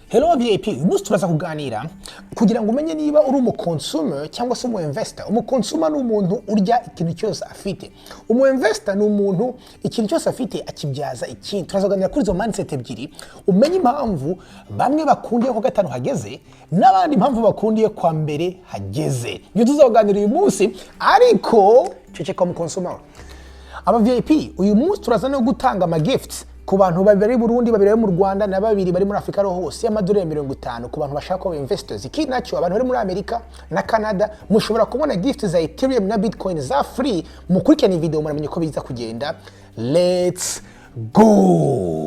Hello VIP, uyu munsi turaza kuganira kugira ngo umenye niba uri umuconsumer cyangwa se umu investor. Umuconsumer ni umuntu urya ikintu cyose afite. Umu investor ni umuntu ikintu cyose afite akibyaza ikindi. Turaza kuganira kuri izo mindset ebyiri, umenye impamvu bamwe bakunda iyo kwa gatanu hageze n'abandi impamvu bakunda iyo kwa mbere hageze. Ibyo tuzaganira uyu munsi, ariko ceceka umuconsumer. Aba VIP, uyu munsi turaza no gutanga ama gifts ku bantu babiri bari Burundi, babiri bari mu Rwanda na babiri bari muri Afurika hose, y'amadolari 50 ku bantu bashaka kuba investors. Ikindi nacyo, abantu bari muri Amerika na Canada mushobora kubona gift za Ethereum na Bitcoin za free. Mukurikirane video muramenye uko biza kugenda. Let's go!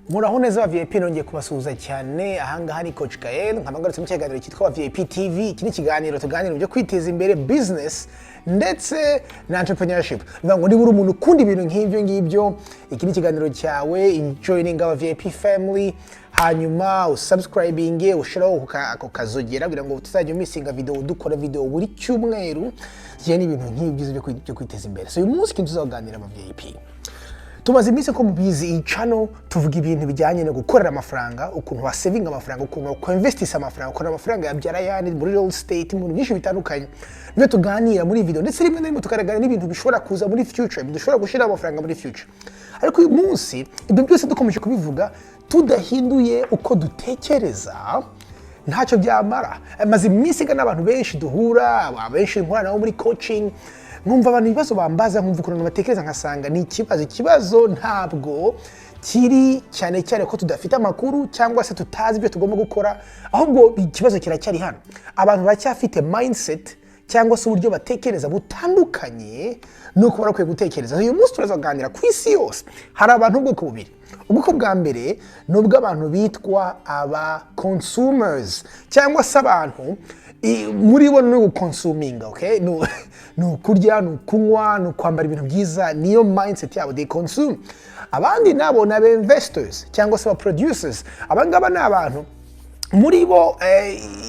Muraho neza ba VIP, nongeye kubasuhuza cyane. Ahangaha ni Coach Gael, nkaba ngarutse mu kiganiro cyitwa VIP TV. Iki ni ikiganiro tuganira byo kwiteza imbere, business ndetse na entrepreneurship. Bivuga ngo niba uri umuntu ukunda ibintu nk'ibyo ngibyo, iki ni ikiganiro cyawe. Joining our VIP family, hanyuma usubscribinge, ushiraho ako kazogera kugira ngo utazajya umissinga video. Dukora video buri cyumweru zijyanye n'ibintu nk'ibyo byo kwiteza imbere. So uyu munsi ikintu tuzaganira, aba VIP, tumaze iminsi, ko mubizi, iyi channel tuvuga ibintu bijyanye no gukorera amafaranga, ukuntu wasavinga amafaranga, ukuntu wakwinvestisa amafaranga, ukuntu amafaranga yabyara ayandi muri real estate, mu bintu byinshi bitandukanye. Nibyo tuganira muri video, ndetse rimwe na rimwe tukaganira n'ibintu bishobora kuza muri future, dushobora gushyira amafaranga muri future. Ariko uyu munsi, ibyo byose dukomeje kubivuga tudahinduye uko dutekereza, ntacyo byamara. Maze iminsi igana n'abantu benshi duhura, abenshi nkorana nabo muri coaching, nkumva abantu ibibazo bambaza, nkumva ukuntu batekereza, nkasanga ni ikibazo. Ikibazo ntabwo kiri cyane cyane ko tudafite amakuru cyangwa se tutazi ibyo tugomba gukora, ahubwo ikibazo kiracyari hano: abantu baracyafite mindset cyangwa se uburyo batekereza butandukanye nuko barakwiye gutekereza. Uyu munsi turaza kuganira ku isi yose hari abantu ubwoko bubiri. Ubwoko bwa mbere ni ubw'abantu bitwa aba consumers, cyangwa se abantu muri bo ni uguconsuminga, okay? Ni ukurya, ni ukunywa, ni ukwambara ibintu byiza, niyo mindset yabo, they consume. Abandi nabo ni aba investors cyangwa se aba producers. Aba ngaba ni abantu muri bo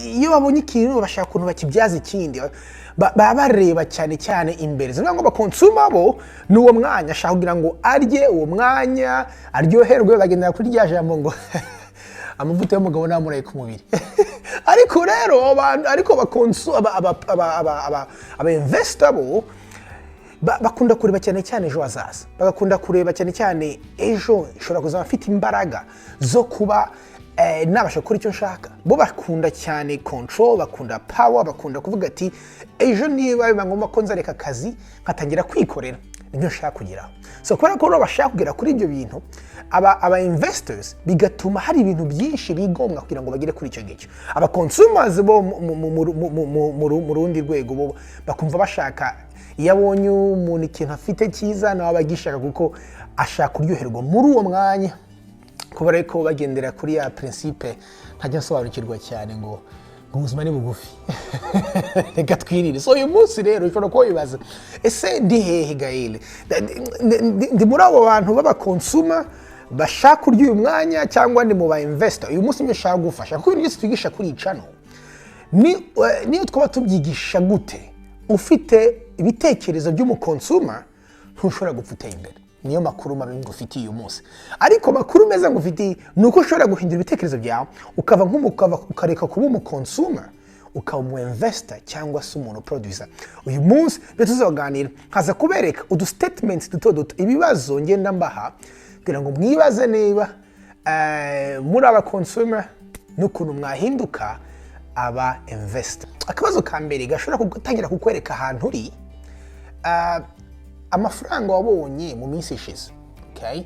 iyo babonye ikintu bashaka ukuntu bakibyaza ikindi. Baba bareba cyane cyane imbere. Zivuga ngo abaconsumer bo ni uwo mwanya ashaka kugira ngo arye uwo mwanya, aryoherwe, bagendera kuri rya jambo ngo amavuta y'umugabo namuraye ku mubiri. Ariko rero ariko aba investor bo bakunda kureba cyane cyane ejo hazaza, bagakunda kureba cyane cyane ejo nshobora kuzaba mfite imbaraga zo kuba nabasha gukora icyo nshaka. Bo bakunda cyane control, bakunda power, bakunda kuvuga ati ejo niba biba ngombwa ko nzareka akazi nkatangira kwikorera, nibyo nshaka kugeraho. So kubera ko rero bashaka kugera kuri ibyo bintu, aba investors, bigatuma hari ibintu byinshi bigomwa kugira ngo bagere kuri icyo ngicyo. Aba consumers bo mu rundi rwego, bo bakumva bashaka, iyo abonye umuntu ikintu afite cyiza nawe aba agishaka, kuko ashaka kuryoherwa muri uwo mwanya, kubera ko bagendera kuri ya principe ntajya nsobanukirwa cyane ngo ubuzima ni bugufi, reka twirire. So uyu munsi rero ushobora kuba wibaza: ese ndi hehe Gael? Ndi muri abo bantu b'abaconsumer bashaka kurya uyu mwanya, cyangwa ndi mu ba investor? Uyu munsi nibyo nshaka gufasha, kuko ibintu byose twigisha kuri iyi channel ni niyo twaba tubyigisha gute, ufite ibitekerezo by'umuconsumer ntushobora gupfa uteye imbere. Niyo makuru mabi ngufitiye uyu munsi. Ariko makuru meza ngufitiye ni uko ushobora guhindura ibitekerezo byawe, ukava nk'umukava, ukareka kuba umuconsumer, ukaba umu investor cyangwa se umuntu producer. Uyu munsi ibyo tuzaganira, nkaza kubereka udu statements duto duto, ibibazo ngenda mbaha kugira ngo mwibaze niba muri aba consumer n'ukuntu mwahinduka aba investor. Akabazo ka mbere gashobora gutangira kukwereka ahantu uri: amafaranga wabonye mu minsi ishize, okay?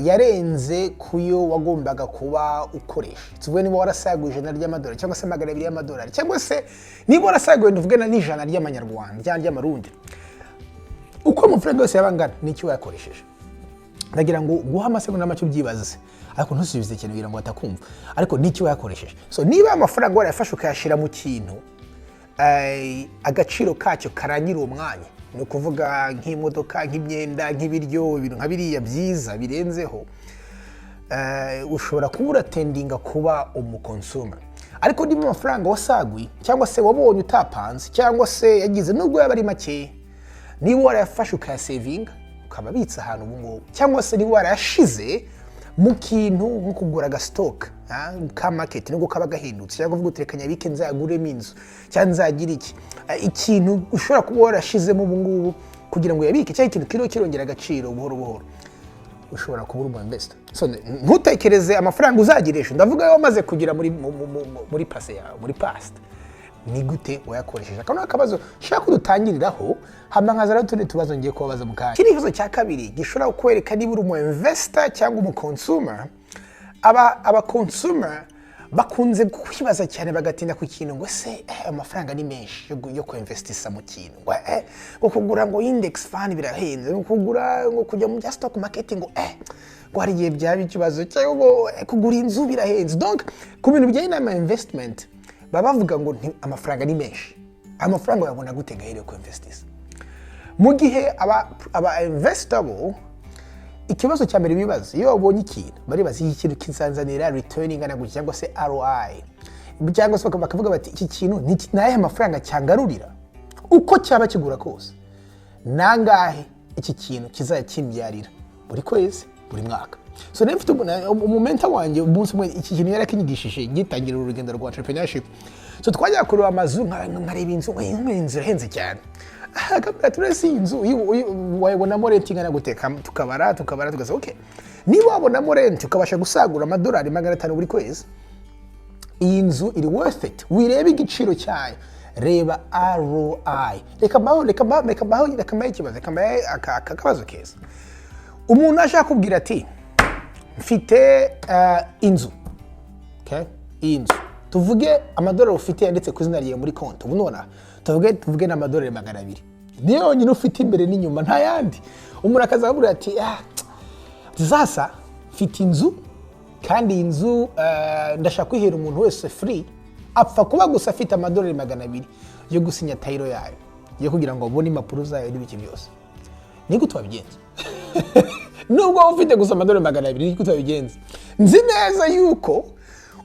Yarenze kuyo wagombaga kuba ukoresha. Tuvuge niba warasaguye 100 ry'amadolari cyangwa se 200 y'amadolari, cyangwa se niba warasaguye, tuvuge na n'ijana ry'amanyarwanda cyangwa ry'amarundi, uko amafaranga yose yaba angana, n'icyo wayakoresheje? Ndagira ngo guha amasegonda make ubyibaze, ariko ntusubize ikintu kugira ngo batakumva, ariko n'icyo wayakoresheje. So niba amafaranga warayafashe ukayashyira mu kintu agaciro kacyo karangira uwo mwanya, ni ukuvuga nk'imodoka, nk'imyenda, nk'ibiryo, ibintu nka biriya byiza birenzeho, ushobora kuba uratendinga kuba umuconsumer. Ariko niba amafaranga wasaguye cyangwa se wabonye utapanze cyangwa se yagize, nubwo yaba ari makeya, Niba warayafashe ukayasevinga, ukaba abitse ahantu ubu ngubu, cyangwa se niba warayashize mu kintu nko kugura agastock ka market, nubwo kaba gahindutse, cyangwa kuvuga uti: "Reka nyabike nzaguremo inzu", cyangwa nzagira iki. Ikintu ushobora kuba warashizemo ubu ngubu kugira ngo uyabike, cyangwa ikintu kiriho kirongera agaciro buhoro buhoro, ushobora kuba uri umu investor. So ntutekereze amafaranga uzagira ejo, ndavuga ayo wamaze kugira muri passé yawe, muri past. Ni gute wayakoresheje? Aka ni akabazo nshaka ko dutangiriraho, hama nkazana n'utundi tubazo ngiye kubabaza mu kanya. Ikindi kibazo cya kabiri gishobora kukwereka niba uri umu investor cyangwa umu consumer: aba consumer bakunze kwibaza cyane, bagatinda ku kintu ngo: "Se amafaranga ni menshi yo kuinvestisa mu kintu", ngo kugura ngo index fund birahenze, ngo kugura, ngo kujya mu bya stock market, ngo hari igihe byaba ikibazo, cyangwa ngo kugura inzu birahenze. Donc ku bintu bijyanye n'ama investment baba bavuga ngo: "Amafaranga ni menshi, amafaranga wayabona gute gahere yo kuinvestisa?" Mu gihe aba investor bo, ikibazo cya mbere bibaza iyo babonye ikintu, baribaza: "Iki kintu kizanzanira return ingana gutya?" cyangwa se ROI, cyangwa se bakavuga bati: "Iki kintu ni ayahe mafaranga cyangarurira uko cyaba kigura kose? Nangahe iki kintu kizajya kimbyarira buri kwezi, buri mwaka?" So nari mfite umumentor wanjye, umunsi umwe iki kintu yarakinyigishije ngitangira urugendo rwa entrepreneurship. So twajya kureba amazu, nkareba inzu, inzu irahenze cyane. Akambwira ati: "Uretse iyi nzu wayibonamo rent ingana gute?" Tukabara, tukabara, tugasaba: "Okay, niba wabonamo rent ukabasha gusagura amadolari 500 buri kwezi, iyi nzu iri worth it. Wirebe igiciro cyayo, reba ROI." Reka mbahe ikibazo, reka mbahe aka kabazo keza. Umuntu ashaka kubwira ati: "Mfite inzu." Okay? Iyi nzu, tuvuge amadolari ufite yanditse ku izina ryawe muri konti ubu nonaha, tuvuge ni amadolari 200, niyo yonyine ufite imbere n'inyuma, nta yandi. Umuntu akaza akubwira ati: "Ah, sasa mfite inzu, kandi iyi nzu ndashaka kwihera umuntu wese free, apfa kuba gusa afite amadolari 200 yo gusinya title yayo, yo kugira ngo abone impapuro zayo n'ibiki byose." Ni gute wabigenza? Nubwo waba ufite gusa amadolari 200, ni gute wabigenza? Nzi neza yuko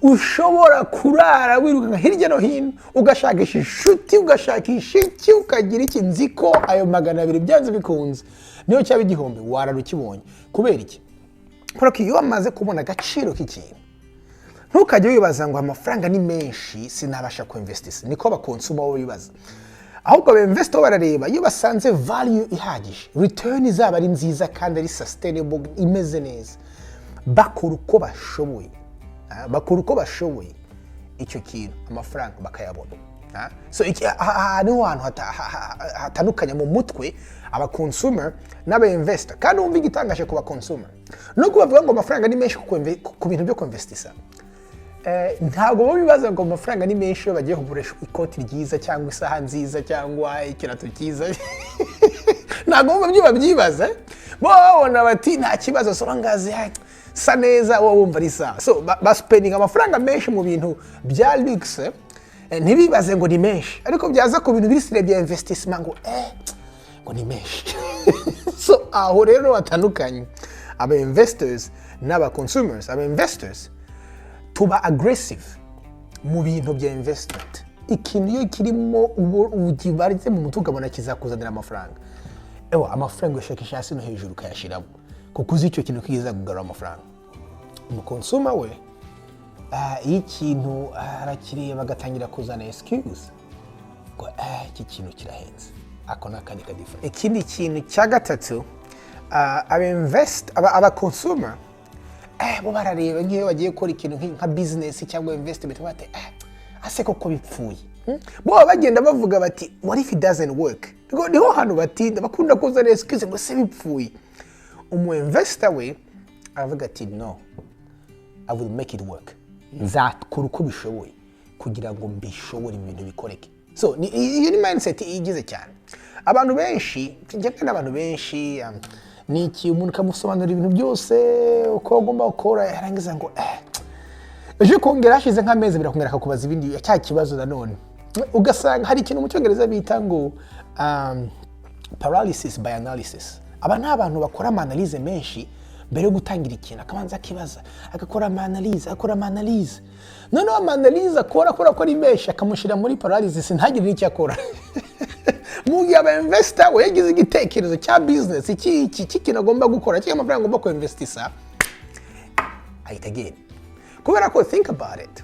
ushobora kurara wirukanka hirya no hino, ugashakisha inshuti, ugashakisha iki, ukagira iki. Nzi ko ayo 200 byanze bikunze, niyo cyaba 1000, warara ukibonye. Kubera iki? Kubera ko iyo wamaze kubona agaciro k'ikintu, ntukajye wibaza ngo amafaranga ni menshi, sinabasha kuinvestisa. Niko abaconsumer bo bibaza. Ahubwo aba investor barareba, iyo basanze value ihagije, return izaba ari nziza kandi ari sustainable, imeze neza, bakora uko bashoboye. Bakora uko bashoboye icyo kintu, amafaranga bakayabona. So aha niho hantu hatandukanye mu mutwe aba consumer n'aba investor. Kandi wumva igitangaje ku ba consumer, nubwo bavuga ngo amafaranga ni menshi ku bintu byo kuinvestisa, ntabwo bo bibaza ngo amafaranga ni menshi iyo bagiye kugurisha ikoti ryiza, cyangwa isaha nziza, cyangwa ikirato cyiza. Ntabwo bo byo babyibaza. Bo babona bati: "Nta kibazo, so ngazi sa neza", wowe wumva ari sawa. So baspendinga amafaranga menshi mu bintu bya luxe, ntibibaze ngo ni menshi, ariko byaza ku bintu biri sérieux bya investissement ngo ni menshi. So aho rero batandukanye aba investors n'aba consumers. Aba investors tuba aggressive mu bintu bya investment. Ikintu iyo kirimo ukibaritse mu mutwe, ukabona kizakuzanira amafaranga, ewa, amafaranga uyashakisha hasi no hejuru ukayashyiramo, kuko uzi icyo kintu kiza kugarura amafaranga. Umuconsumer we, iyo ikintu arakireba agatangira kuzana excuse ngo: "Iki kintu kirahenze." Ako ni akandi kadifference. Ikindi kintu cya gatatu, aba consumer bo barareba nk'iyo bagiye gukora ikintu nka business cyangwa investment, bati: "Ase koko bipfuye?" Bo baba bagenda bavuga bati: "What if it doesn't work?" Niho hantu batinda, bakunda kuzana excuse ngo: "Se bipfuye?" Umu investor we aravuga ati: "No, I will make it work, nzakora uko bishoboye kugira ngo mbishobore, ibi bintu bikoreke." So iyo ni mindset igize cyane abantu benshi. Njye n'abantu benshi, ni iki, umuntu ukamusobanurira ibintu byose uko agomba gukora, yarangiza ngo ejo kongera, hashize nk'amezi 2 akongera akakubaza ibindi, cya kibazo nanone. Ugasanga hari ikintu mu Cyongereza bita ngo paralysis by analysis. Aba ni abantu bakora ama analyse menshi mbere yo gutangira ikintu. Akabanza akibaza, agakora ama analyse, agakora ama analyse, noneho ama analyse akora, akora, akora, menshi akamushyira muri paralysis, ntagire n'icyo akora. Mu gihe aba investor we yagize igitekerezo cya business, iki cy'ikintu agomba gukora cyangwa amafaranga agomba kuinvestisa, ahita agenda, kubera ko, think about it,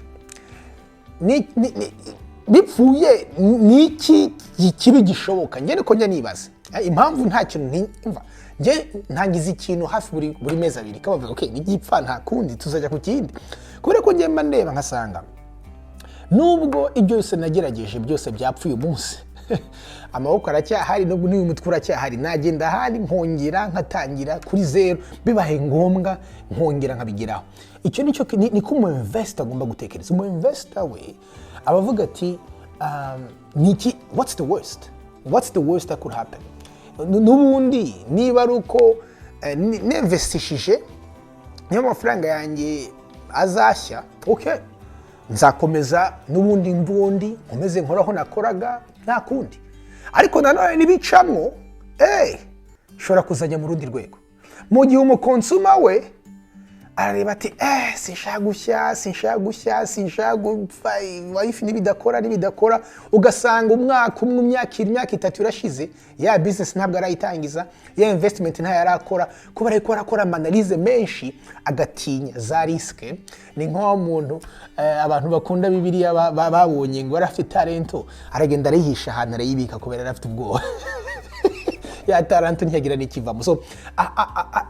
bipfuye ni iki kibi gishoboka? Njye niko njya nibaza. Impamvu nta kintu ntimva, njye ntangiza ikintu hafi buri mezi 2, kabavuga okay, nigipfa nta kundi, tuzajya ku kindi, kubera ko njye mba ndeba nkasanga nubwo ibyo byose nagerageje byose byapfuye umunsi, amaboko aracyahari, nubwo n'uyu mutwe uracyahari, nagenda ahari nkongera nkatangira kuri zeru, bibaye ngombwa nkongera nkabigeraho. Icyo nicyo niko umu investor agomba gutekereza. Umu investor we aba avuga ati niki, what's the worst that could happen? N'ubundi niba ari uko ninvestishije, niyo amafaranga yanjye azashya, okay, nzakomeza n'ubundi mbundi nkomeze nkoraho nakoraga, nta kundi. Ariko nanone nibicamwo, nshobora kuzajya mu rundi rwego. Mu gihe umuconsumer we arareba ati sinshaka gushya, sinshaka gushya, sinshaka gupfa, wife nibidakora, ugasanga umwaka umwe, imyaka 2, imyaka 3 irashize, ya business ntabwo arayitangiza, ya investment ntayo arakora, kubera ko arakora ama analyse menshi, agatinya za risque. Ni nk'aho muntu abantu bakunda Bibiliya babonye ngo yari afite talento, aragenda arayihisha ahantu, arayibika kubera yari afite ubwoba, ya taranto ntiyagira n'ikivamo. So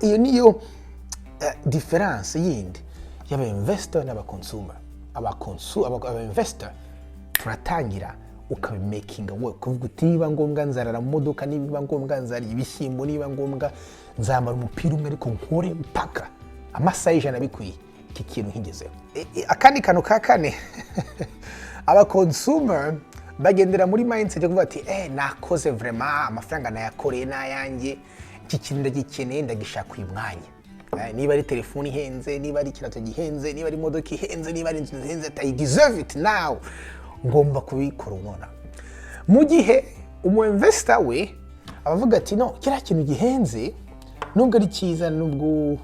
iyo niyo différence yindi y'aba investor n'aba consumer. Aba investor turatangira ukabimakinga work, kuvuga uti niba ngombwa nzarara mu modoka, niba ngombwa nzarya ibishyimbo, niba ngombwa nzambara umupira umwe, ariko nkore mpaka amasaha 100 bikwiye iki kintu nkigezeho. Akandi kantu ka kane, aba consumer bagendera muri mindset yo kuvuga ati nakoze vraiment, amafaranga nayakoreye n'ayanjye, iki kintu ndagikeneye, ndagishaka uyu mwanya. Niba ari telefone ihenze, niba ari ikirato gihenze, niba ari imodoka ihenze, niba ari inzu ihenze, I deserve it now, ngomba kubikora ubona. Mu gihe umu investor we abavuga ati no, kiriya kintu gihenze, nubwo ari cyiza, nubwo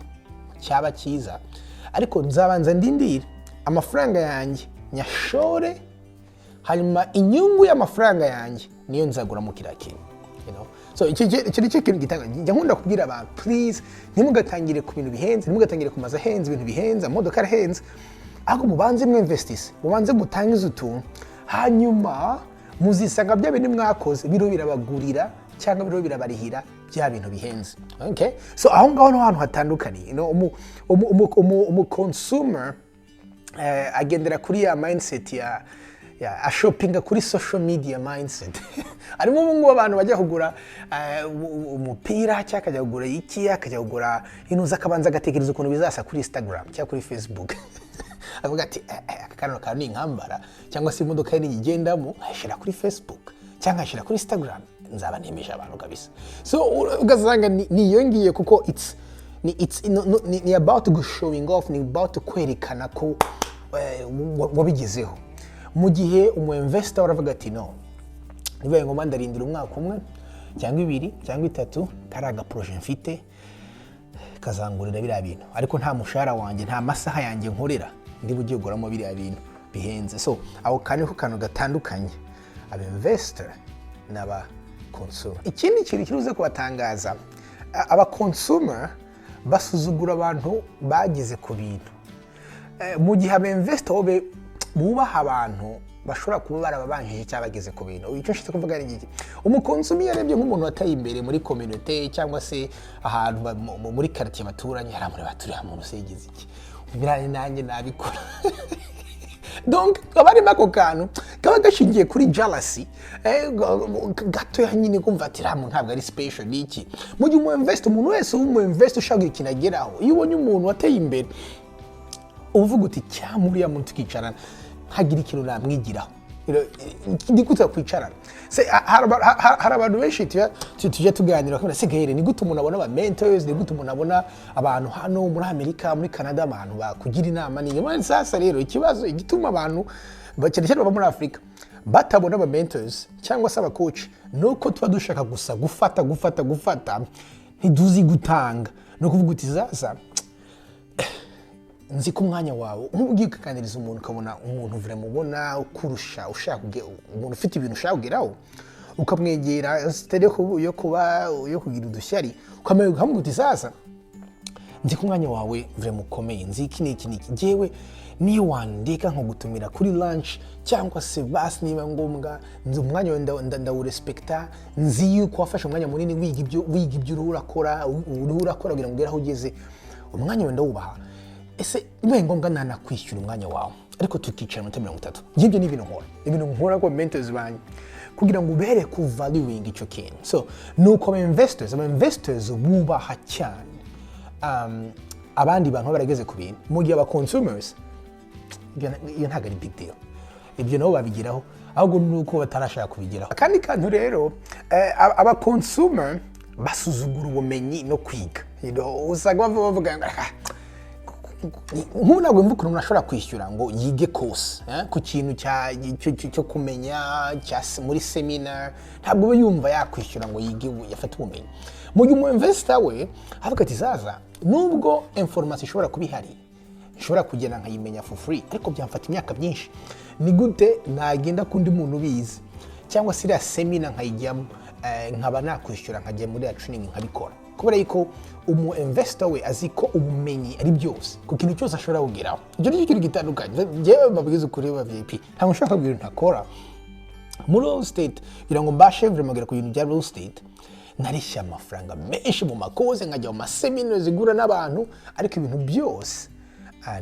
cyaba cyiza, ariko nzabanza ndindire amafaranga yanjye nyashore, hanyuma inyungu y'amafaranga yanjye niyo nzaguramo kiriya kintu. So icyo ni cyo kintu gitanga. Njya nkunda kubwira abantu, please ntimugatangire ku bintu bihenze, ntimugatangire ku mazu ahenze, ibintu bihenze, amamodoka arahenze, ahubwo mubanze mwinvestise, mubanze mutangize utuntu, hanyuma muzisanga bya bintu mwakoze biriho birabagurira cyangwa biriho birabarihira bya bintu bihenze. Okay, so aho ngaho ni ahantu hatandukaniye. Umu consumer agendera kuri ya mindset ya ashopinga kuri social media mindset. Harimo ubu ngubu abantu bajya kugura umupira cyangwa akajya kugura iki, akajya kugura inuza, akabanza agatekereza ukuntu bizasa kuri Instagram cyangwa kuri Facebook, avuga ati aka kano kantu ninkambara, cyangwa se imodoka ye niyigendamo, nkayishyira kuri Facebook cyangwa nkayishyira kuri Instagram, nzaba nemeje abantu kabisa. So ugasanga ni iyo ngiyo, kuko it's ni it's no, no, ni about go showing off, ni about kwerekana ko wabigezeho. Mu gihe umu investor aravuga ati no, nibaye ngombwa ndarindira umwaka umwe cyangwa 2 cyangwa 3, kari agaprojet mfite kazangurira biriya bintu, ariko nta mushahara wanjye, nta masaha yanjye nkorera ndi bujye kuguramo biriya bintu bihenze. So ako kantu niko kantu gatandukanye aba investor n'aba consumer. Ikindi kintu kiruze kubatangaza, aba consumer basuzugura abantu bageze ku bintu, mu gihe aba investor bo bubaha abantu bashobora kuba barababanjije cyangwa bageze ku bintu. Icyo nshatse kuvuga ni iki: umuconsumer iyo arebye nk'umuntu wateye imbere muri communauté cyangwa se ahantu muri quartier baturanye, haramureba, turiya muntu se yigize iki? Biriya nanjye nabikora. Donc kaba harimo ako kantu kaba gashingiye kuri jealousy gatoya nyine, kumva ati uriya muntu ntabwo ari special, ni iki. Mu gihe umu investor, umuntu wese w'umu investor ushaka ikintu ageraho, iyo ubonye umuntu wateye imbere, uvuga uti cyangwa uriya muntu tukicarana nkagira ikintu namwigiraho. Ni gute kwicarana Se, hari abantu benshi tujya tuganira bakabona se Gaël, ni gute umuntu abona aba mentors, ni gute umuntu abona abantu hano muri Amerika, muri Canada, abantu bakugira inama? Ni nyuma sasa rero ikibazo igituma abantu cyane cyane baba muri Afurika batabona aba mentors cyangwa se aba coach, ni uko tuba dushaka gusa gufata, gufata, gufata, ntiduzi gutanga. Ni ukuvuga uti sasa nzi ko umwanya wawe, nk'ubu ugiye ukaganiriza umuntu, ukabona umuntu vraiment ubona ukurusha, ushaka umuntu ufite ibintu ushaka kugeraho, Ukamwegera instead yo kuba yo kugira udushyari, ukamubwira uti: "Sasa nzi ko umwanya wawe vraiment ukomeye, nzi iki n'iki n'iki. Njyewe niyo wandeka nkagutumira kuri lunch, cyangwa se basi niba ngombwa, nzi umwanya wawe, ndawurespekta. Nzi yuko wafashe umwanya munini wiga ibyo uriho urakora kugira ngo ugere aho ugeze. Umwanya wawe ndawubaha. Ese bibaye ngombwa nanakwishyura umwanya wawe, ariko tukicara iminota 30?" Ngibyo ni ibintu nkora, ibintu nkora ku mentors banjye kugira ngo ubereke uvaluing icyo kintu. So nuko aba investors bubaha cyane abandi bantu baba barageze ku bintu, mu gihe aba consumers iyo ntabwo ari big deal. Ibyo nabo babigeraho, ahubwo ni uko batarashaka kubigeraho. Akandi kantu rero, aba consumer basuzugura ubumenyi no kwiga. Usanga bavuga ngo: "Ah, nk'ubu ntabwo wumva ukuntu umuntu ashobora kwishyura ngo yige course ku kintu cyo kumenya muri seminar. Ntabwo aba yumva yakwishyura ngo yige, yafate ubumenyi." Mu gihe umu investor we avuga ati: "Zaza nubwo information ishobora kuba ihari, nshobora kugenda nkayimenya for free, ariko byamfata imyaka myinshi. Ni gute nagenda kundi muntu ubizi, cyangwa se iriya seminar nkayijyamo, nkaba nakwishyura nkajya muri ya training nkabikora?" Kubera yuko umu investor we azi ko ubumenyi ari byose ku kintu cyose ashobora kugeraho. Icyo nicyo kintu gitandukanye. Njyewe mbabwiza ukuri ba VIP, ntabwo nshobora kubwira ibintu ntakora muri real estate. Kugira ngo mbashe vraiment kugera ku bintu bya real estate, narishye amafaranga menshi mu ma course, nkajya mu ma seminar zigura n'abantu, ariko ibintu byose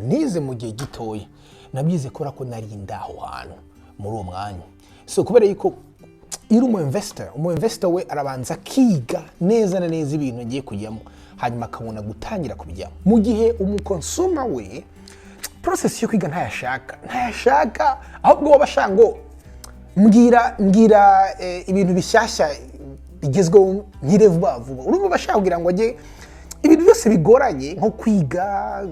nize mu gihe gitoya nabyize kubera ko nari ndaho hantu muri uwo mwanya. So kubera yuko iyo uri umu investor, umu investor we arabanza akiga neza na neza ibintu agiye kujyamo, hanyuma akabona gutangira kubijyamo, mu gihe umu consumer we process yo kwiga ntayashaka, ntayashaka. Ahubwo waba ashaka ngo mbwira ibintu bishyashya bigezweho nkire vuba vuba. Urumva bashaka kugira ngo ajye ibintu byose bigoranye nko kwiga,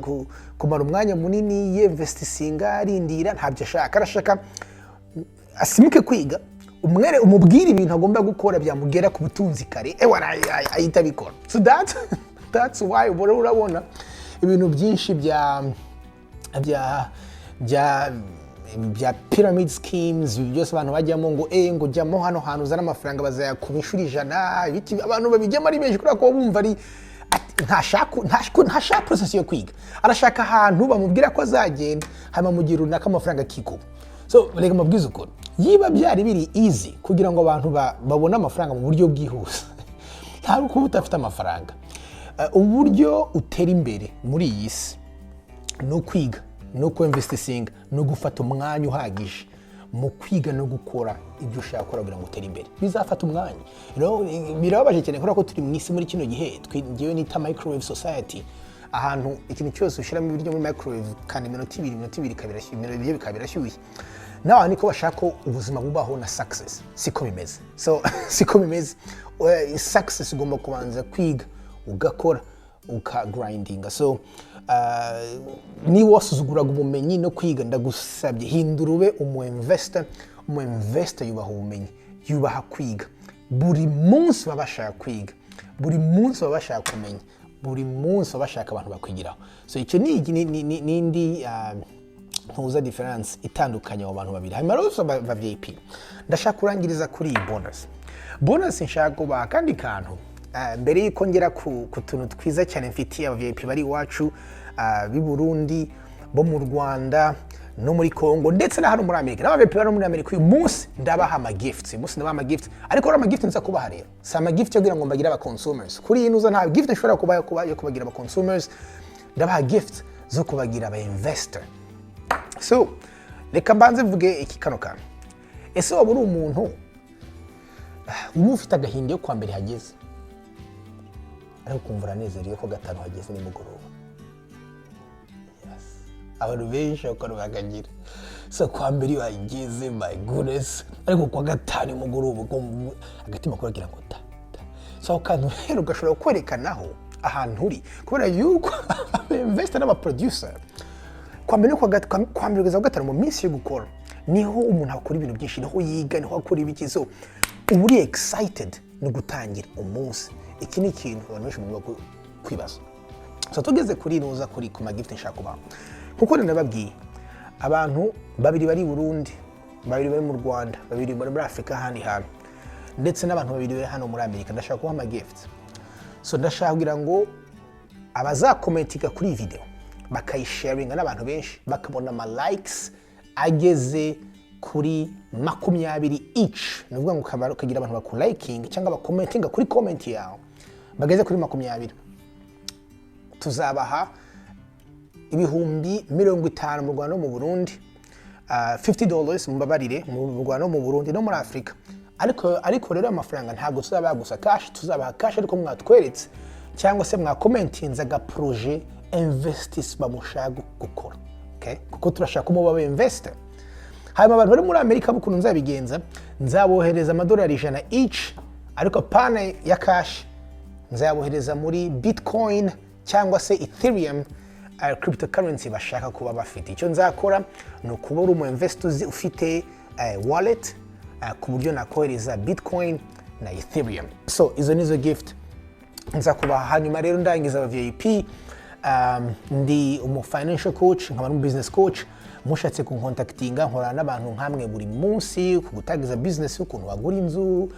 kumara umwanya munini yinvestisinga, arindira, ntabyo ashaka. Arashaka asimuke kwiga, umwere umubwire ibintu agomba gukora byamugera ku butunzi kare, ewa ahita abikora. So that's why ubona urabona ibintu byinshi bya pyramid schemes, ibi byose abantu bajyamo ngo jyamo hano hantu uzane amafaranga, bazayakuba inshuro 100, ibiki. Abantu babijyamo ari benshi kubera ko bumva ari ntashaka process yo kwiga. Arashaka ahantu bamubwira ko azagenda, hanyuma mu gihe runaka amafaranga akikuba. So reka mabwize ukuntu yiba byari biri easy kugira ngo abantu babone amafaranga mu buryo bwihuse, ntabwo kuba udafite amafaranga. Uburyo utera imbere muri iyi si ni ukwiga, ni ukwinvestisinga, ni ugufata umwanya uhagije mu kwiga no gukora ibyo ushaka gukora kugira ngo utere imbere. Bizafata umwanya. Birababaje cyane kubera ko turi mu isi muri kino gihe ngewe nita microwave society, ahantu ikintu cyose ushyiramo ibiryo muri microwave kandi iminota 2, iminota 2 ibiryo bikaba birashyushye. Nawe niko bashaka ko ubuzima bubaho na success. Siko bimeze. So siko bimeze. Success ugomba kubanza kwiga, ugakora, ukagrindinga. So niba wasuzuguraga ubumenyi no kwiga, ndagusabye hindura ube umu investor. Umu investor yubaha ubumenyi, yubaha kwiga. Buri munsi baba bashaka kwiga, buri munsi baba bashaka kumenya, buri munsi baba bashaka abantu bakwigiraho. So icyo ni indi ntuza difference itandukanye abo bantu babiri. Hanyuma rero ba VIP, ndashaka kurangiriza kuri iyi bonus. Nshaka kubaha akandi kantu mbere y'uko ngera ku tuntu twiza cyane mfitiye aba VIP bari iwacu, b'i Burundi, bo mu Rwanda no muri Congo, ndetse na hano muri Amerika. N'aba VIP bari muri Amerika, uyu munsi ndabaha ama gifts. Uyu munsi ndabaha ama gifts, ariko rero ama gifts nza kubaha rero si ama gift yo kugira ngo mbagire aba consumers. Kuri iyi nuza nta gift nshobora kubaha yo kubagira aba consumers. Ndabaha gifts zo kubagira aba investor. So reka mbanze mvuge iki kano kantu. Ese waba uri umuntu uba ufite agahinda iyo kwa mbere hageze, ariko ukumva uranezerewe ko gatanu hageze nimugoroba? Yes. Abantu benshi bakora bakagira. So kwa mbere iyo hageze, my goodness, ariko kwa gatanu nimugoroba ukumva agatima kuragira ngo ta ta. So ako kantu rero gashobora kwerekanaho ahantu uri, kubera yuko aba investor n'aba producer, kwa mbere no kwa mbere kugeza ku gatanu, mu minsi yo gukora, niho umuntu akora ibintu byinshi, niho yiga, niho akora ibiki. So uba uri excited no gutangira umunsi. Iki ni ikintu abantu benshi bagomba kwibaza. So tugeze kuri nuza kuri ku ma gift nshaka kubaha, nkuko nababwiye, abantu babiri bari i Burundi, babiri bari mu Rwanda, babiri bari muri Afurika ahandi hantu. ndetse n'abantu babiri bari hano muri Amerika. Ndashaka kubaha ama gift. So ndashaka kugira ngo abazacommentinga kuri iyi video, bakayisharinga n'abantu benshi, bakabona ama likes ageze kuri 20 each, ni ukuvuga ngo ukagira abantu bakulikinga cyangwa bacommentinga kuri comment yawe bageze kuri 20, tuzabaha 50,000 mu Rwanda no mu Burundi, $50, mumbabarire, mu Rwanda no mu Burundi no muri Afurika. Ariko rero amafaranga ntabwo tuzabaha gusa cash, tuzabaha cash ariko mwatweretse cyangwa se mwacommentinze aga projet investissement mushaka gukora, okay? Kuko turashaka ko muba aba investor. Hanyuma abantu bari muri Amerika, ukuntu nzabigenza, nzabohereza amadolari 100 each, ariko pana ya cash, nzabohereza muri Bitcoin cyangwa se Ethereum, cryptocurrency bashaka kuba bafite. Icyo nzakora ni ukuba uri umu investor uzi ufite wallet, ku buryo nakohereza Bitcoin na Ethereum. So izo nizo gift nza kubaha. Hanyuma rero ndangiza, aba VIP, ndi umu financial coach, nkaba n'umu business coach. Mushatse kuncontactinga, nkorana n'abantu nkamwe buri munsi ku gutangiza business, ukuntu wagura inzu,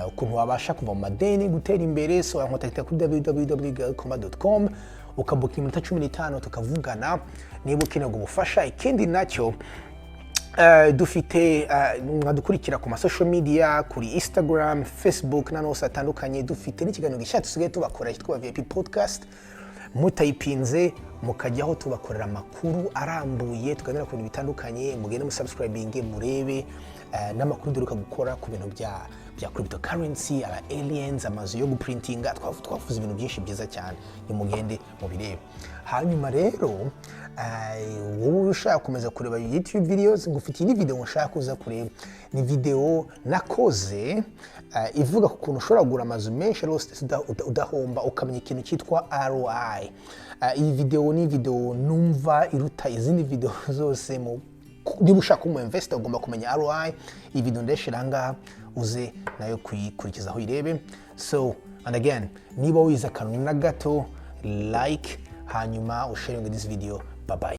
ukuntu wabasha kuva mu madeni, gutera imbere. So wancontactinga kuri www.com, ukabooka iminota 15 tukavugana niba ukeneye ubufasha. Ikindi nacyo, dufite mwadukurikira ku ma social media, kuri Instagram, Facebook n'ahantu hose hatandukanye. Dufite n'ikiganiro gishya dusigaye tubakora cyitwa VIP Podcast. Mutayipinze mukajyaho, tubakorera amakuru arambuye, tuganira ku bintu bitandukanye. Mugende musubscribinge, murebe n'amakuru duheruka gukora ku bintu bya cryptocurrency, aba aliens, amazu yo guprintinga. Twavuze ibintu byinshi byiza cyane, nimugende mubirebe. Hanyuma rero wowe ushaka gukomeza kureba YouTube videos, ngufitiye indi video nshaka kuza kureba. Ni video nakoze ivuga ku kuntu ushobora kugura amazu menshi rwose udahomba, ukamenya ikintu cyitwa ROI. Iyi video ni video numva iruta izindi video zose. Mu niba ushaka kuba umu investor, ugomba kumenya ROI. Iyi video ndayishyira aha ngaha, uze nayo kuyikurikizaho uyirebe. So and again, niba wize akantu na gato, like, hanyuma usharinge this video. Bye bye.